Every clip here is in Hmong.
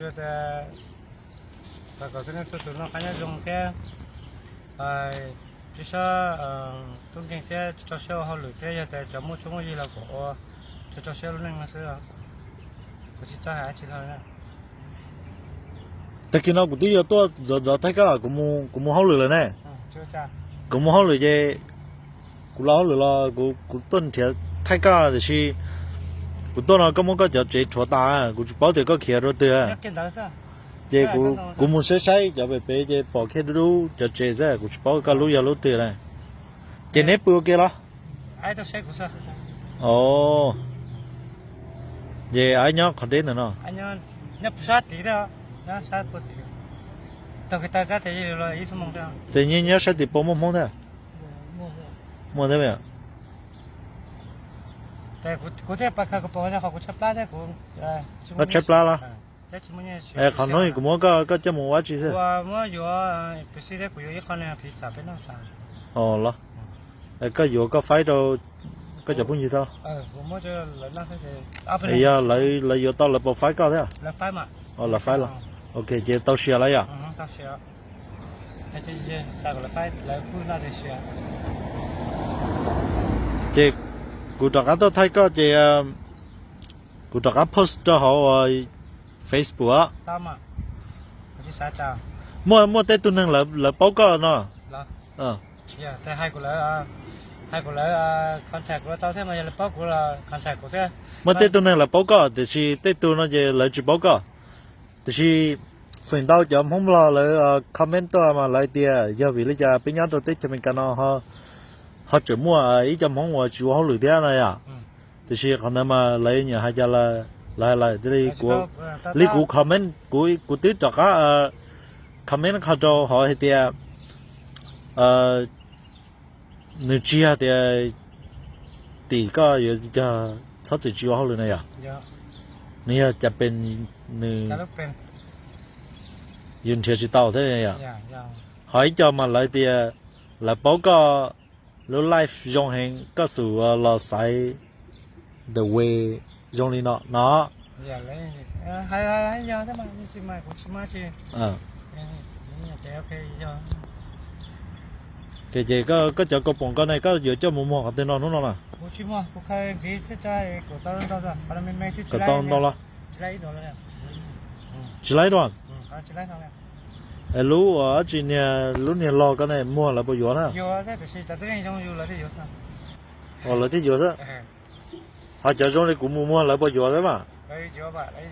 Kom kom tib neeg txhua tus noj qab nyob zoo thiab, tsis txhob tub nkeeg thiab tsis txhob siab ua hauj lwm thiab, yog tias cov muaj txuj muaj yig los kom ua, tsis txhob siab lub neej no xwb. Kuv tsis txawj hais dab tsi li. Tag kis no kuv twb yuav tuaj ntxov ntxov thaij koj, kuv mus hauj lwm lawm ne. Kuv mus hauj lwm ces kuv los hauj lwm los kuv tuaj nrhiav thaij koj, tiam sis kuv tuaj no koj muab koj cov tsev rhuav tas, kuv tsis paub tias koj khiav rau twg. Ces kuv mus saib saib cov pem pem ces pom kiag dub dub cov tsev xwb, kuv tsis paub koj lub yog lub twg lawm. Ces neb pw ua ke los? Ces aib nyob qhov deb ntawm no. Ces nyob sab tim pem muaj Hmoob thiab? Muaj thiab. Koj tshaib plab los? Qhov no kuv muab koj coj mus ua dab tsi xwb? Los, koj yuav koj faib rau koj cov phooj ywg tau. Yog lawv yuav tau lawv puas faib koj thiab? Lawv faib los? Ok, ces tau sia lawm yom? Ces kuv rov qab tuaj thaij koj ces kuv rov qab post rau hauv Facebook. Muaj, muaj tej tug neeg lawv paub koj no? Muaj tej tug neeg lawv paub koj tiam sis tej tug no ces lawv tsis paub koj. Tiam sis feem ntau cov Hmoob Nplog lawv comment tuaj mas lawv tias yog vim li cas peb nyob rau teb chaws Amelikas no ho tseem muaj ib co Hmoob uas tsis ua hauj lwm thiab no yom. Tiam sis qhov ntawd mas lawv nyiam hais cas lawv hais lawm, li kuv comment, kuv twb rov qab comment qhov rau hauv hais tias nws tsis yog tias tim koj yuav cog txhob txwm tsis ua hauj lwm na yom. Nws yog cas pes, nws, yus nrhiav tsis tau thiab yom. Ho ib co mas lawv tias lawv paub koj lub life zoo heev, koj xub los xaiv the way zoo li no no. Ces koj cov kaus poom ko ne koj yuav coj mus muag qhov twg no hnub no na? Kom tau ntau los? Tsis laib dua. Es lub uas dab tsi niag, lub niag log ko ne muag lawv puas yuav na? Lawv thiaj yuav xwb. Ho cov zoo li kuv mus muag lawv puas yuav xwb mas?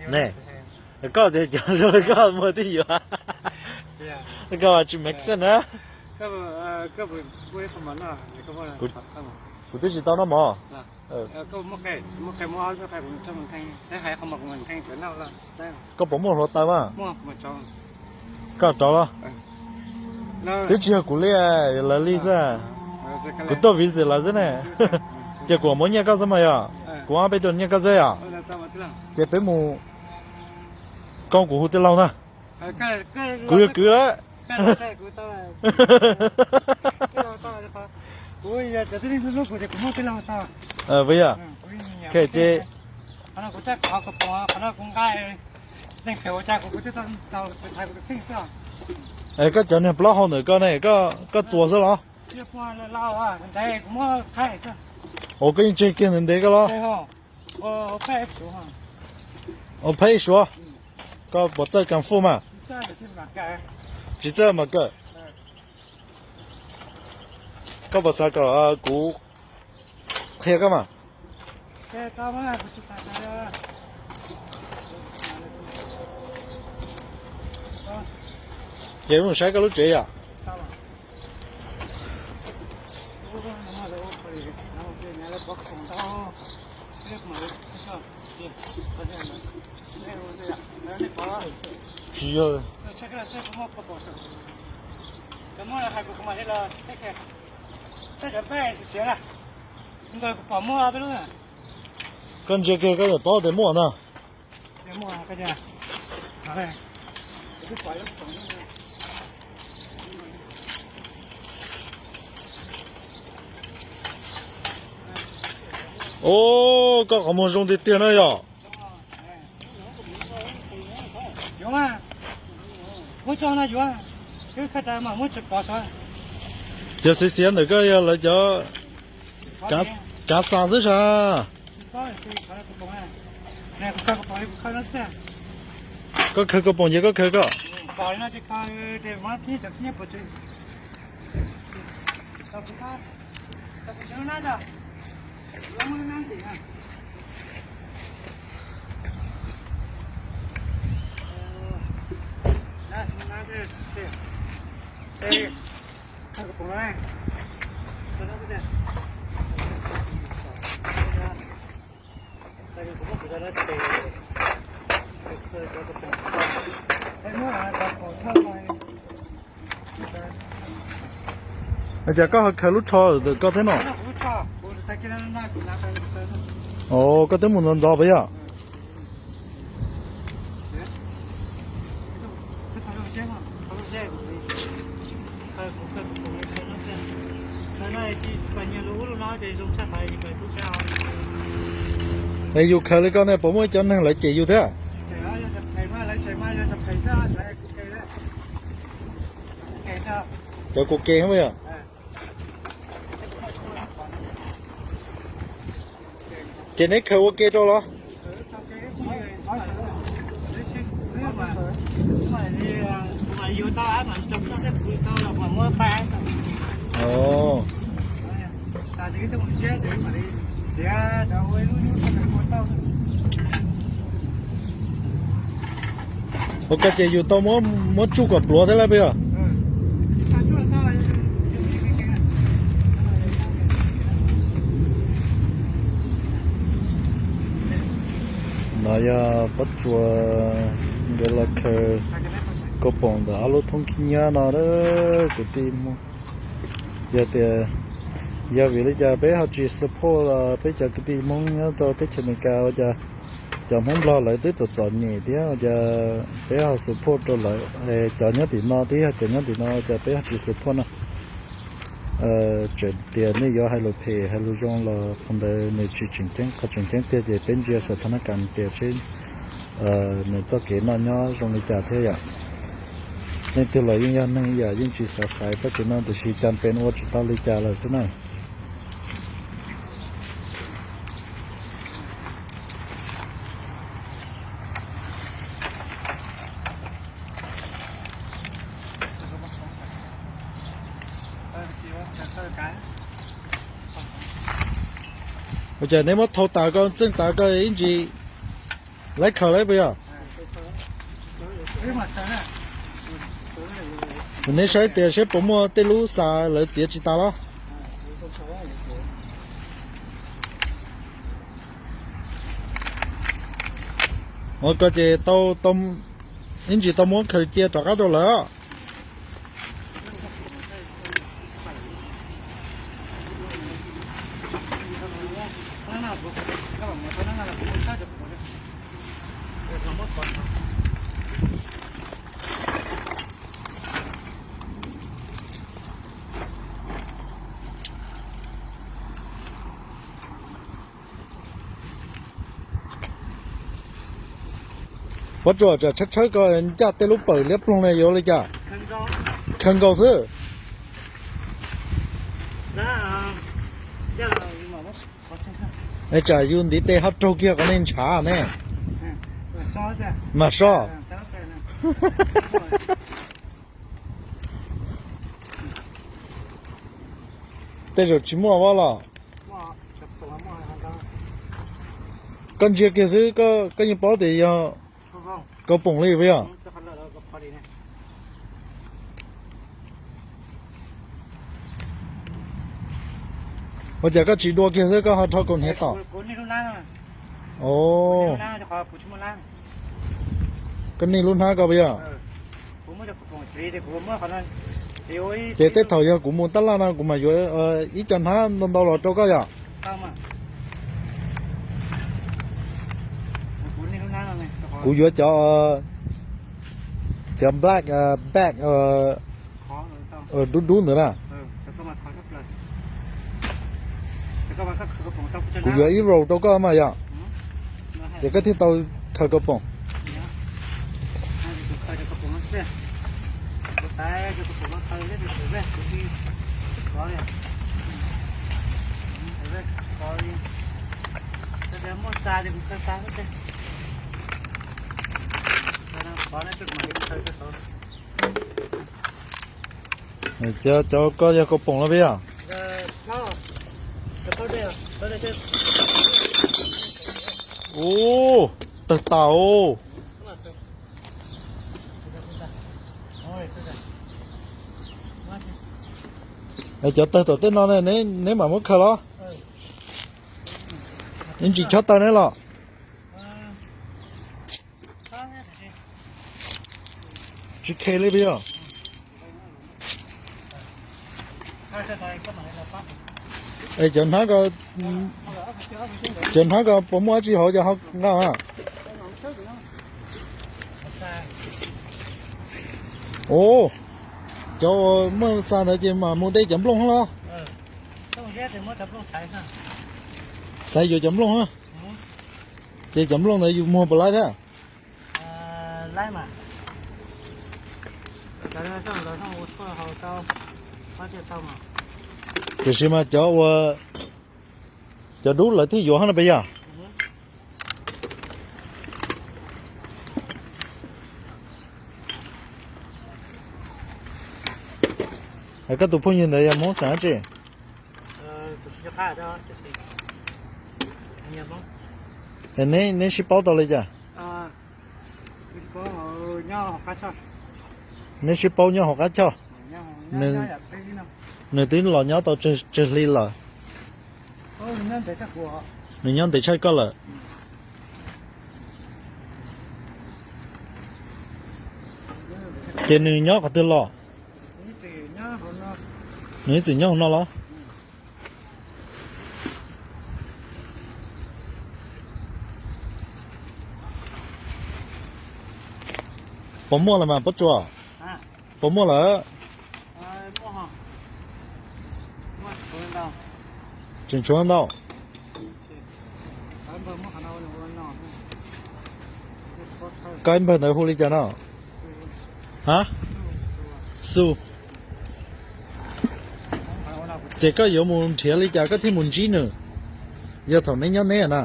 Ne, koj tias cov zoo li koj muag thiaj yuav. Koj tsis make sense na. Kuv twb tsis tau noj mov. Koj puas muaj hluav taws mas? Koj rov los? Twb tsis yog kuv li, lawv li xwb. Kuv tuaj visit lawv xwb ne. Ces kuv muab nyiaj koj xwb mas yom? Kuv ob peb tug nyiaj koj xwb yom? Ces peb mus, koj kuv hu tij laug na. Kuv yuav kwv lawm. Ces koj cov niag plaub hau ntawm koj ne, koj txuas xwb los? Ua koj yeej tseg kiag ntev ntev koj los? Ua peb suav, koj puas txawj kung fu mas? Tsis txawj mas kawm. Koj puas xav kom kuv qhia koj mas? Ces mus saib koj lub tsev yom. Tsis yog. Koj ntsia kiag koj yuav paub tias muaj na. Os, koj qhov muag zoo tiag tiag na yom. Yuav mas, muab tso no yuav, wb khaws tas mas muab tso pov saud. Cov xiav xiav ntawm koj yog lawv cov kav xas xwb sas. Koj khaws koj poom ces koj khaws koj. Cas koj ho khaws lub tsho ntawm koj thiab no? Os, koj twb mus ntxov ntxov puas yog? Es yus khaws li ko ne puas muaj cov neeg lawv cem yus thiab? Cov kuv ke puas yog? Ces neb khaws ua ke rau los? Ua ko ces yus tau muab tsuj kom pluav thiab lawm puas yog? No yog pob tsuas nkawd los khaws kaus poom ntawm ob lub thoob khib nyiab no kwv tij Hmoob. Yog tias, yog vim li cas peb ho tsis support los peb cov kwv tij Hmoob nyob rau teb chaws Amelikas ua cas cov Hmoob Nplog lawv twb txom txom nyem thiab ua cas peb ho support rau lawv, cov nyob tim no thiab cov nyob tim no ua cas peb ho tsis support no? Tseem tias nej yuav hais lus phem hais lus zoo los qhov ntawd nws tsis tseem ceeb, qhov tseem ceeb tiag ces peb ntsia saum thab nab kas tias seb nws txoj kev noj nyob zoo li cas thiab yom. Leej twg los yeej yog neeg yom, yeej tsis xav xaiv txoj kev noj tiam sis cas pes ua tsis tau li cas lawm xwb na. Ua cas neb muab thau tas ko txeej tas ko ib ntsis lawv khaws lawm puas yog? Neb saib tias seb puas muaj tej lub xas lawv txiav tsis tas los? Ua ko ces tau, ib ntsis tau muab khaws cia rov qab rau lawv. Pob tsuas tsam tshawb tshawb ko ncaj tej lub pawm liab ploog na yuav li cas? Khaws nkaus xwb. Tsam yus ntiv tes ho raug kiag qhov nej ntshav ne. Mas so. Tej zaum tsis muaj vab los? Koj ntsia kiag xwb, koj yeej paub tias yog kaus poom li puas yog? Ua cas koj tsis dua kiag xwb koj ho rho kaus hniav tom? Koj niaj lub hnab ko puas yog? Ces tej thaum yog kuv mus tab laj no kuv mam yuav ib co hnab ntau ntau los rau koj yom. Kuv yuav cov, cov black bag dub dub ntawd na. Kuv yuav ib roll rau koj mas yom. Ces koj thiaj tau khaws kaus poom. Cov kua poom no xwb, kuv xav cov kua poom no tawg thiab, kuv ves kuv tsis kov li, kuv ves kov li, muaj xa ces kuv khaws xa xwb. Cov, cov ko yog kua poom los peb yog? Ub, tawg tas os. Cov tawg tom tej no ne, neb mam muab khaws los. Neb ntsis chob tawg neb los. Tsis khe li peb yog? Es cov hnab ko, cov hnab ko puas muaj dab tsi hauv cov hauv nqaj? Ub, cov uas muaj xa ntawd ces mam mus de cov nplooj los? Xaiv yuav cov nplooj, ces cov nplooj ntawd yus muag puas laib thiab? Tiam sis mas cov uas, cov dub lawv thiaj yuav hab no peb yog? Koj tus phooj ywg ntawd yog Hmoob xeem dab tsi? Es neb sib paub tau li cas? Neb sib paub nyob hauv qab choj. Nws twb los nyob tau tsawg hli lawm? Nws nyob ntev tshaj koj lawm. Ces nws nyob qhov twg los? Nws ib txwm nyob hauv no los? Puas muaj lawm mas Pob Tsuas? Puas muaj lawm? Tseem tshuav ntau. Koj ib npawg ntawd hu li cas no? Ha? Xu. Ces koj yuav mus nrhiav li cas koj thiaj mus ntsib nws? Yog thaum neb nyob neb na.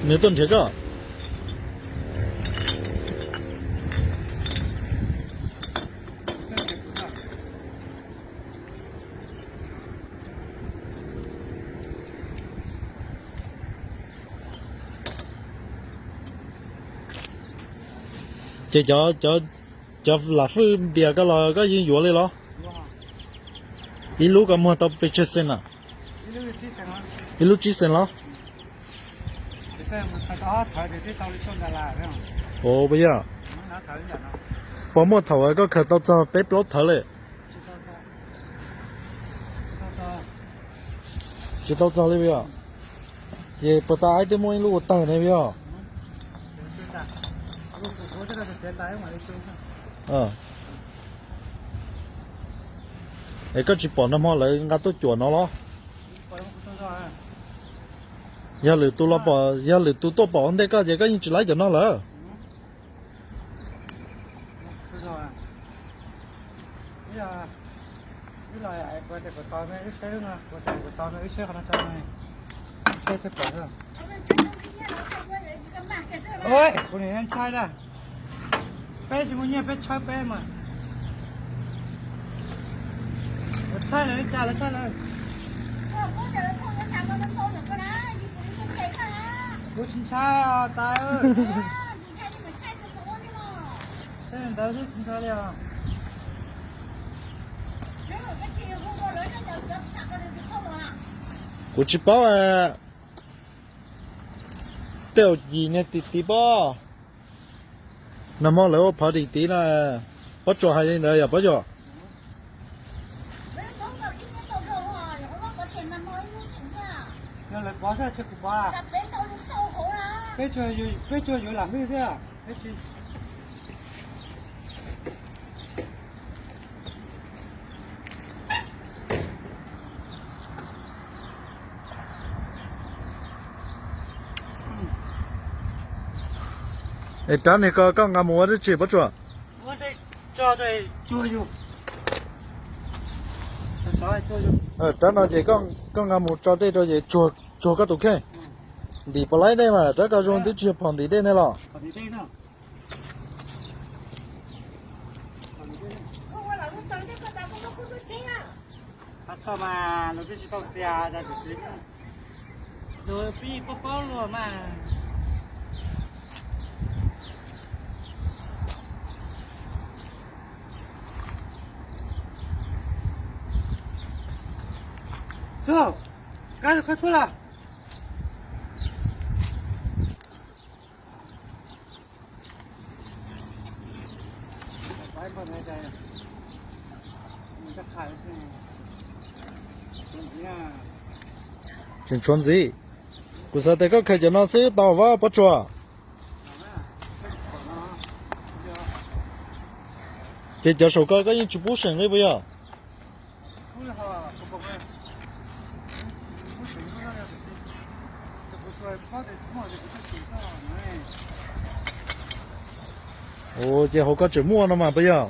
Nws tuaj nrhiav koj. Ces cov, cov lam fwj npias koj los koj yeej yuav li los? Ib lub koj muag tau pes tsawg xees na? Ib lub tsib xees los? Ua, puas yog? Puas muaj thaum koj khaws tau txog peb plaub thawv li? Tsis tau txog li puas yog? Ces puas tas ib twb muaj ib lub ua tawg ne puas yog? Es koj tsis pom nag hmo lawv nqa tuaj cuam no los? Yog lwm tus los pom, yog lwm tus tuaj pom ua ntej koj ces koj yeej tsis laib cov no lawm. Kuv nim ntshai na, peb tsis muaj nyiaj peb tshawb peb mas. Lawv thaij lawv li cas lawv thaij lawv. Kuv tsis ntshai os tais. Thaij ntawd xwb tsis ntshai li os. Kuv tsis paub. Tej zaum yim niag tim tid pob. Nag hmo lawv ua phav tim tid na. Pob Tsuas hais li ntawd yog Pob Tsuas? Peb tsuas yuav lam hwj thiab. Es rab niag ko koj nqa mus ua dab tsi Pob Tsuas? Rab no ces koj nqa mus tso dej rau ces tsuag koj tus kheej. Ntim puas laib dej mas rab ko zoo twb tsis yog phom ntim dej ne los. Tseem tshuav ntxiv. Kuv xav tias koj khaws cov no xwb tau Pob Tsuas. Ces cov saum ko koj yeej tsis pub seem li puas yog? Ua ces hauv koj tseem muaj no mas puas yog?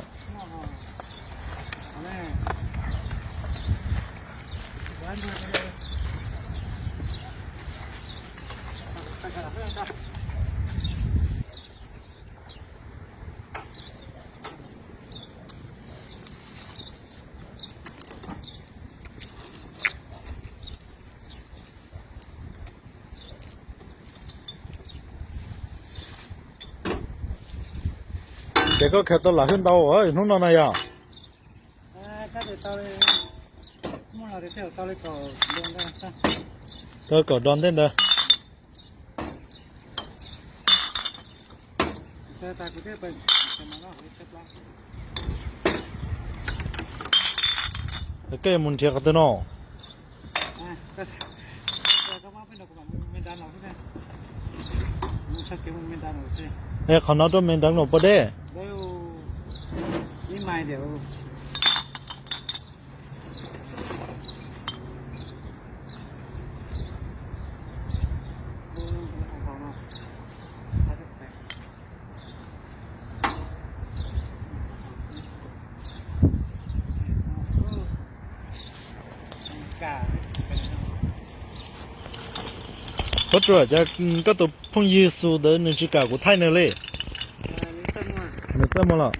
Ces koj khaws tau lam hwj ntau hnub no na yog? Tau kaum dos ntej ntawd. Koj yuav mus nrhiav qhov twg no? Es qhov no rau me nrad no puas deb? Pob Tsuas, koj tus phooj ywg xus ntawd nws tsis kam kuv thaij nws li. Nws txaj muag los?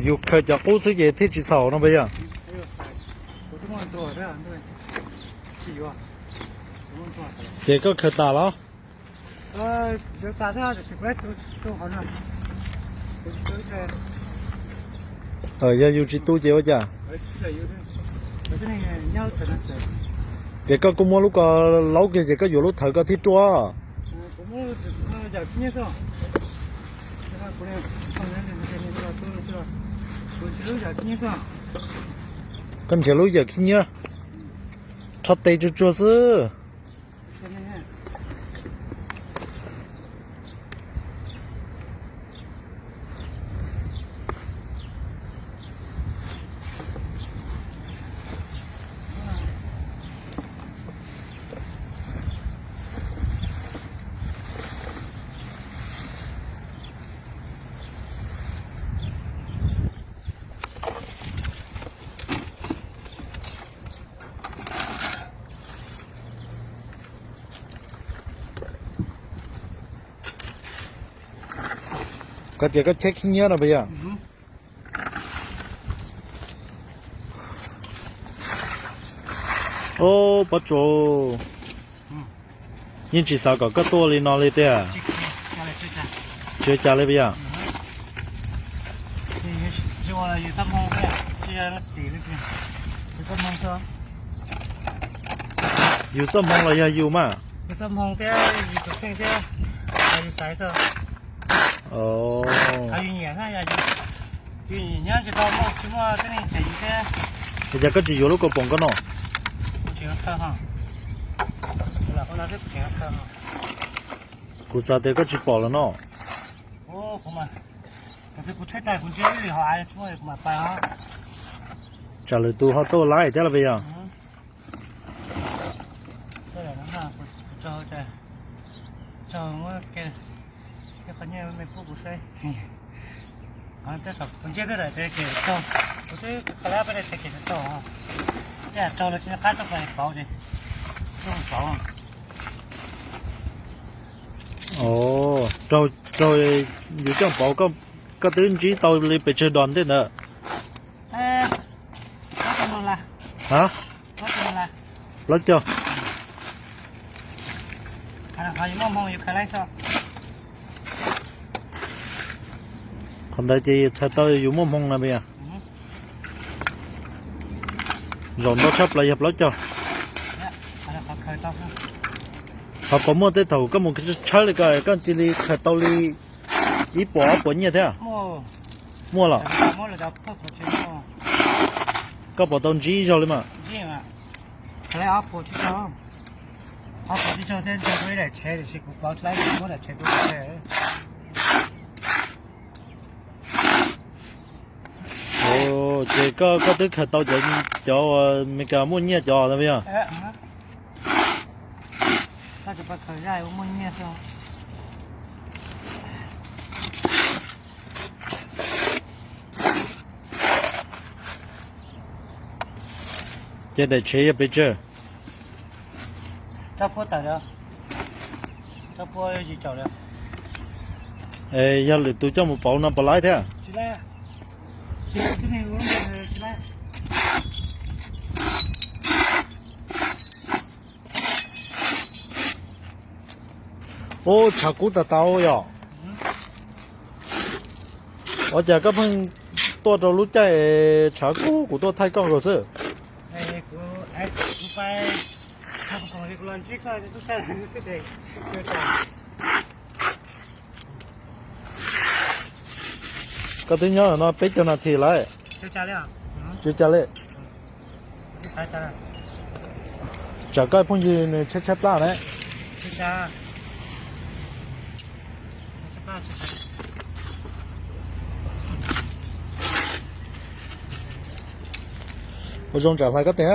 Yus khaws cov qub xwb ces thiaj tsis txhaum no puas yog? Ces koj khaws tas los? Yog yus tsis tu ces ua cas? Ces koj kuj muab lub ko laub kiag ces koj yuav lub thawv koj thiaj ruaj. Koj nrhiav lub yawm khib nyiab rho tes tsuag tsuag xwb. Koj tias koj cheb khib nyiab no puas yog? Ob, Pob Tsuas, yeej tsis xav kom koj tuaj li no li tiag. Tsis ua cas li puas yog? Yus txoj hmoo thiab, yus txoj hmoo los yog yus mas. Yus txoj hmoo thiab yus tus kheej thiab, yus xaiv xwb. Yus nyiam, yus nyiam nyob tsis tau muaj tsis muaj tib neeg cem yus thiab. Ua cas koj tsis yuav lub kaus poom koj no? Kuv xav tias koj tsis pom lawm no. Kuv thaij tas kuv ntsia ib lwm hauv av tsis muaj kuv mam pais os. Tsam lwm tus ho tuaj laib thiab los yog? Kuv ntsia twb daim tias kem raug, kuv twb kho lab peb daim tias kem raug, tej yam raug lawv tsis nco qab tuaj pais pauv ces tuaj pauv. Raug, raug yus coj pauv, koj twb ntsib tau li pes tsawg dos ntej ntawd? Ha? Plaub caug. Qhov ntawd ces txhais tau yus muaj hmoo na. Zaum ntau tshaj plaws yog plaub caug. Ho puas muaj tej thaum koj mus tshawb li ko koj cia li khaws tau li ib puas ob puas nyiaj thiab? Muaj los? Koj puas tau ntsib ib zaug li mas? Ces koj, koj twb khaws tau cov, cov Meskas muaj nyiaj cov yog? Ces daim tsev yog pes tsawg? Es yog lwm tus coj mus pauv no puas laib thiab? Ub, tshav kub tas tas yom. Ua cas koj pheej tuaj rau lub caij tshav kub kuv tuaj thaij koj nkaus xwb? Koj twb nyob no peb caug nas this lawm. Tsis cas li. Tsam koj phooj ywg nws tshaib tshaib plab ne. Ua zoo tsam hlais koj tes.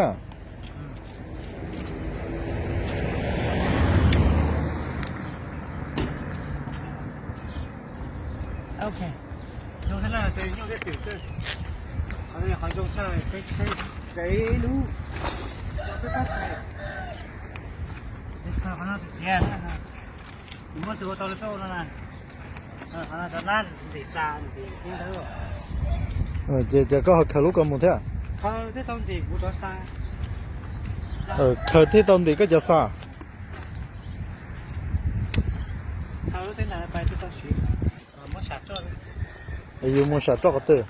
Ces, ces koj ho khaws lub ko mus thiab? Khaws thiaj tau ntim koj cov xa. Yus mus sam roj qhov twg?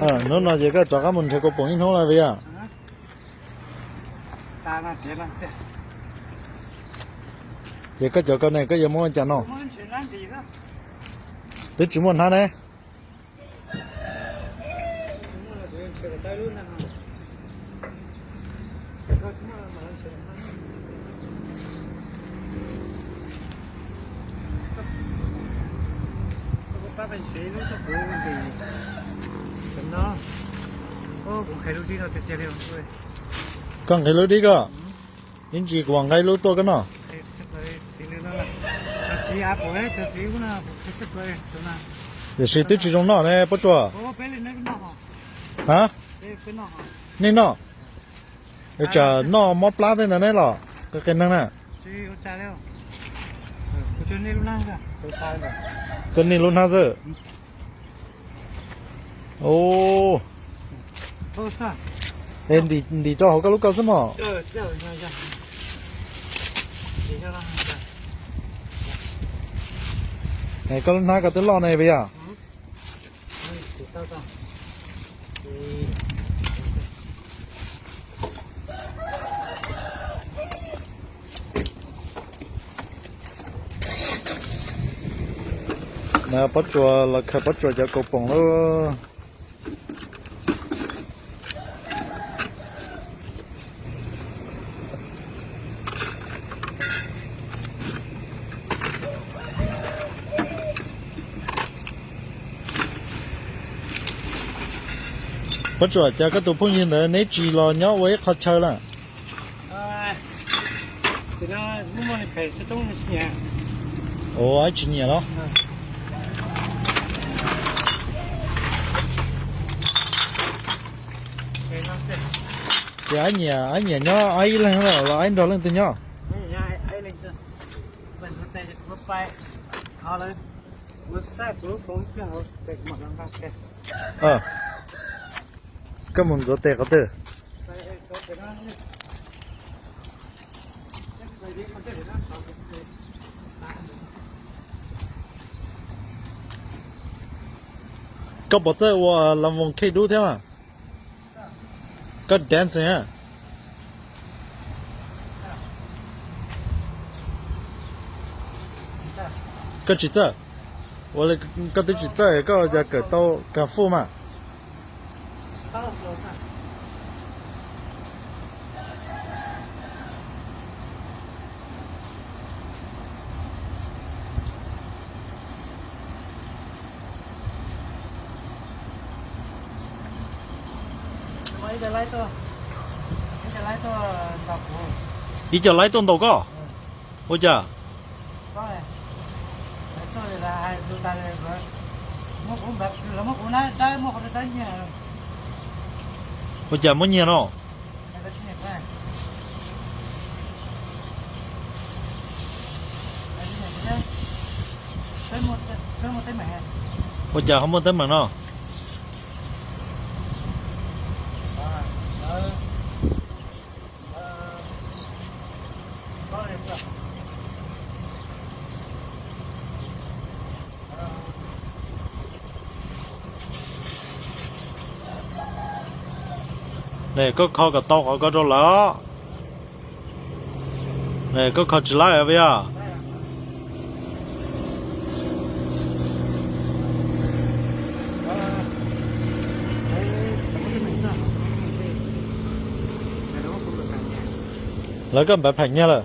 Hnub no ces koj rov qab mus nrhiav kaus poom ib hnub lawm yom? Ces koj cov ko ne koj yuav muab ua cas no? Twb tsis muaj hnab ne. Koj nqhis lub dib ko, ib ntsis kuv mam nqa ib lub tuaj koj noj. Tiam sis twb tsis zoo noj ne Pob Tsuas. Ha? Nej noj? Tsam noj mob plab tej ntawd ne los qe neeg na. Koj niaj lub hnab xwb. Ntim rau hauv koj lub koj xwb mog. Koj lub hnab koj twb loj ne puas yog? Na Pob Tsuas los khaws Pob Tsuas cov kaus poom lawm. Pob Tsuas, cas koj tus phooj ywg ntawd neb tsis los nyob ua ib qho chaw lawm? Ua tsis nyiam los? Ces ab nyiam, ab nyiam nyob ab ib leeg los ab nrog leej twg nyob? Koj mus ntxuav tes qhov twg? Koj pom txawj ua las voos khej dub thiab mas. Koj dancing a? Koj tsis txawj? Ua li koj twb tsis txawj koj cas kawm tau kung fu mas? Ib co laib tuaj ntaus koj? Ua cas? Ua cas muab nyiag no? Ua cas ho muaj teeb meem no? Ne koj kho kom tau qhov ko rau lawv. Ne koj kho tsis laib puas yog? Lawv koj npawv pheem nyiaj lawm.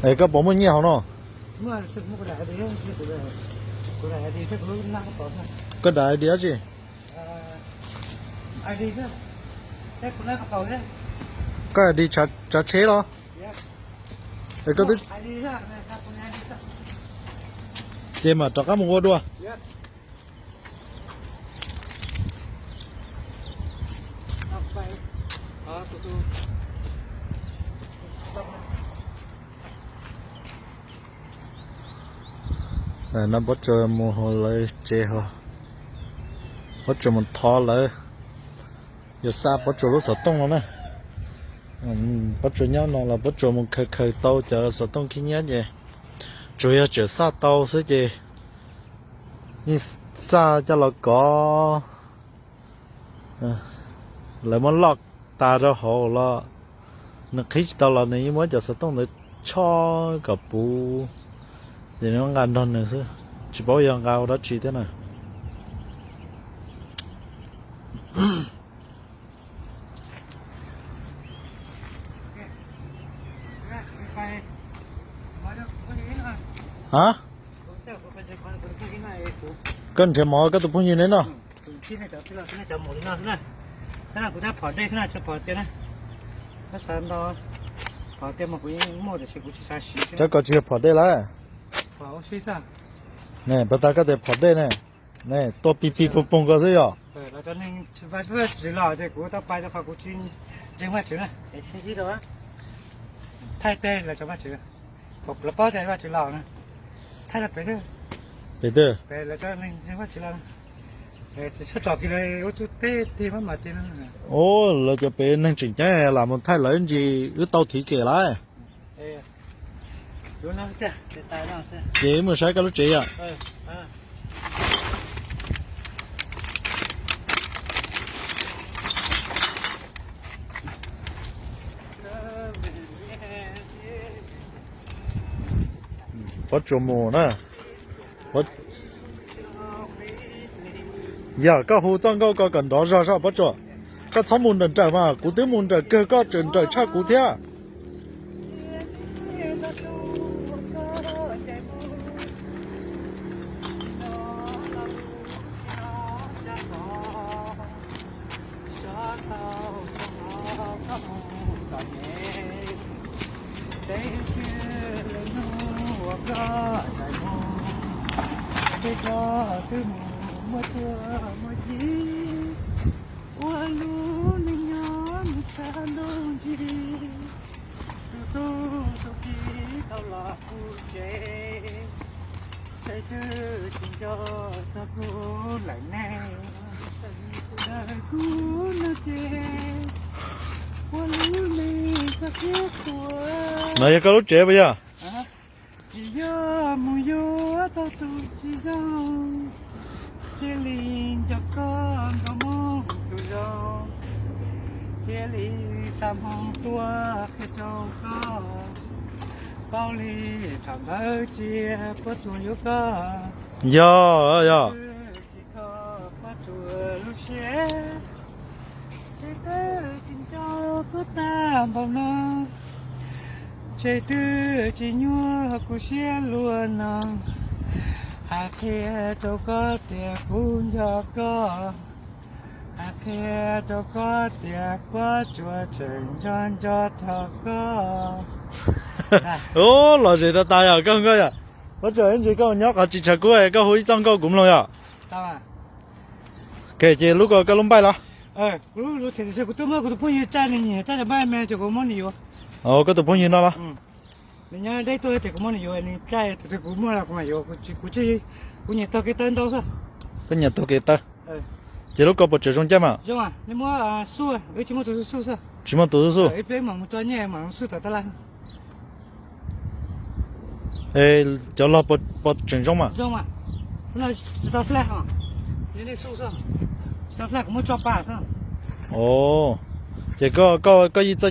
Es koj puas muaj nyiaj hauv no? Koj daim I D dab tsi? Koj I D tsav tsheb los? Es koj twb, ces mam rov qab mus ua dua. No Pob Tsuas mus hauv lawv tsev hauv, Pob Tsuas mus thov lawv, yuav xa Pob Tsuas lub xov tooj no na. Pob Tsuas nyob no los Pob Tsuas mus khaws khaws tau cov xov tooj khib nyiab ces tsuas yog tseem xa tau xwb ces yeej xa coj los kov. Lawv muab loj tas rau hauv los nws qhib tsis tau los nws yeej muab cov xov tooj ntawd tshoj kom puv, ces nws nqa nrog nws xwb, tsis paub yog nqa ua dab tsi thiab na. Ha? Koj nrhiav mov koj tus phooj ywg ne no. Cov ko tsis yog phom dej lawm. Ne, pas tas koj tias phom dej ne. Tuaj pig pig poog poog ko xwb yog? Vaj tswv los ces kuv tau pais rau qhov kuv tsis ntseeg Vaj tswv na. Thaij tej los rau Vaj tswv, kom lawv paub tias Vaj tswv los na. Thaij los pem twg? Pem twg? Pem lawv cov neeg ntseeg Vaj tswv los na. Tsis txhob tsom kiag lawv ua txuj teb tig mab mam tig no. Ua lawv cov pem neeg tseem ceeb lam mus thaij lawv ntsis wb tau thiv kem lawm. Ces wb mus saib koj lub tsev yom. Pob Tsuas mus na. Yog koj hu txoj nkauj ko kom nrov zog zog Pob Tsuas. Koj txhob mus nrawm nrawm mas kuv twb mus nrawm kawg koj tseem nrawm tshaj kuv thiab. Ua lub neej nyob mus tshaj ntuj ntsis, tus tub tus kiv tau los kuv tsev, ces twb tsis nco txog kuv lawm ne. Kuv no ces ua lub neej txog thiab tuag. No yog koj lub tsev puas yog? Vim yog mus yuav tau tus tsis zoo, thiaj li nco koj nkauj Hmoob tus zoo, thiaj li xa Hmoob tuaj qhia rau koj, paub li thaum ntawd cia Pob Tsuas yuav koj. Yog, yog. Tsis kho Pob Tsuas lub siab, ces twb tsis nco koj tag npaum no, ces twb tsis nyuaj kuv siab luaj no. Hais qhia rau koj tias kuv nco koj, hais qhia rau koj tias Pob Tsuas tseem nco nco txog koj. Ub, lom zem tas tas yog koj nkauj yom. Pob Tsuas, ib ntsis koj nyob qhov tsis tshav kub koj hu ib txoj nkauj kuv mloog yom. Ces lub ko koj lub npaij los? Kuv twb muab kuv tus phooj ywg tsa nws nyiam tsa cov npaij me ces kuv muab nws yuav. Koj tus phooj ywg no los? Nws nyob deb tuaj ces kuv muab nws yuav, nws tsa tus twg kuv muaj los kuv mam yuav, kuv tsis, kuv nyiam taug kev taw ntau xwb. Koj nyiam taug kev taw. Ces lub ko puas tseem zoo caij mas? Zoo, nej muab xuj, wb tsis muaj tus xuj xwb. Tsis muaj tus xuj xwb. Ib pliag mam mus tso nyiaj mam xuj tom tab laj. Cov log puas tseem zoo mas? Zoo mas. Tsis tau flag os. Tsis tau flag, kuv muab tso pa xwb. Ces koj, koj yeej txawj